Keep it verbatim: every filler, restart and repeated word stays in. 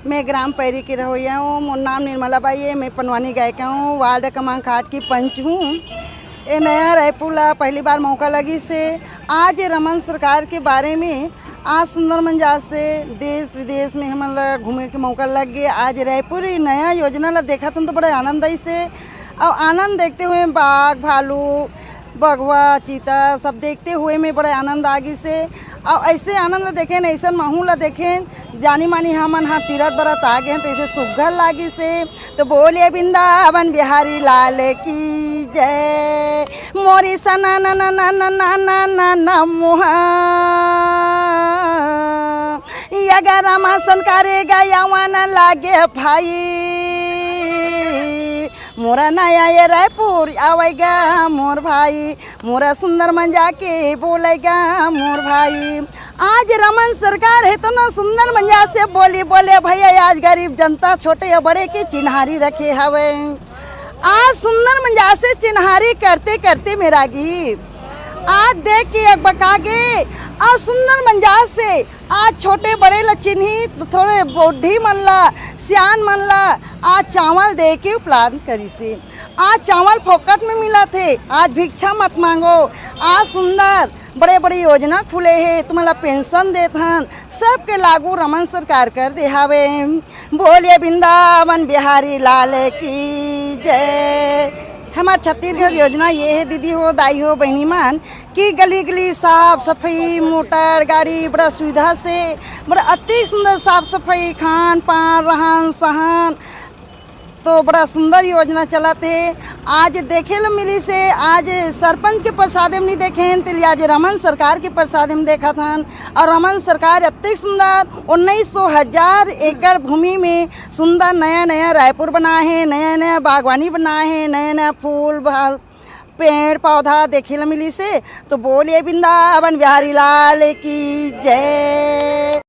मैं ग्राम पैरी के रहोइया हूँ। मोर नाम निर्मला बाई है। मैं पंडवानी गाँव के हूँ, वार्ड क्रमांक आठ की पंच हूँ। ये नया रायपुर ला पहली बार मौका लगिस हे। आज रमन सरकार के बारे में, आज सुंदर मंजास से देश विदेश में हमन ला घूमे के मौका लग गे। आज रायपुर ये नया योजना ला देखत हन तो बड़ा आनंद आइस हे। अउ आनंद देखते हुए बाघ, भालू, बघवा, चीता सब देखते हुए में बड़ा आनंद आ गिस हे। अउ ऐसे आनंद देखेन, ऐसन माहौल ला देखेन, जानी मानी हमन हा तीरथ बरत आ गे हन, तो ऐसे सुग्घर लागिस हे। तो बोलिए वृंदावन बिहारी लाल की जय। मोरी सना ना ना ना ना ना ना ना ना मोहा, अगर रामासन करे गयावन लागे भाई। मोरा नया ये रायपुर आवेगा मोर भाई, मोरा सुंदर मंजा के बोलेगा मोर भाई। आज रमन सरकार हे तो ना सुंदर मंजा से बोली, बोले भैया, आज गरीब जनता छोटे या बड़े के चिन्हारी रखे हवे। आज सुंदर मंजा से चिन्हारी करते करते मेरा गी आज देख के एक बका गे। आज सुंदर मंजा से आज छोटे बड़े ला चिन्ही, तो थोड़े बूढ़ी मन ला, सियान मन ला आज चावल दे के उपलान करिस हे। आज चावल फोकट में मिलत हे, आज भिक्षा मत मांगो। आज सुंदर बड़े बड़े योजना खुले हे, तुमन ला पेंशन देत हन, सबके लागू रमन सरकार कर दे हावे। बोलिए वृंदावन बिहारी लाल की जय। हमार छत्तीसगढ़ योजना ये हे दीदी हो, दाई हो, बहिनी मन, कि गली गली साफ सफाई, मोटर गाड़ी बड़ा सुविधा से, बड़ा अति सुंदर साफ सफाई, खान पान, रहन सहन, तो बड़ा सुंदर योजना चलत हे। आज देखे ल मिलिस हे, आज सरपंच के प्रसादे में नहीं देखेन, तेली आज रमन सरकार के प्रसादे में देखत हन। और रमन सरकार अति सुंदर उन्नीस सौ हजार एकड़ भूमि में सुंदर नया नया रायपुर बनाए हे, नया नया बागवानी बनाए हे, नया नया फूल भाल पेड़ पौधा देखे ल मिलिस हे। तो बोलिए वृंदावन बिहारी लाल की जय।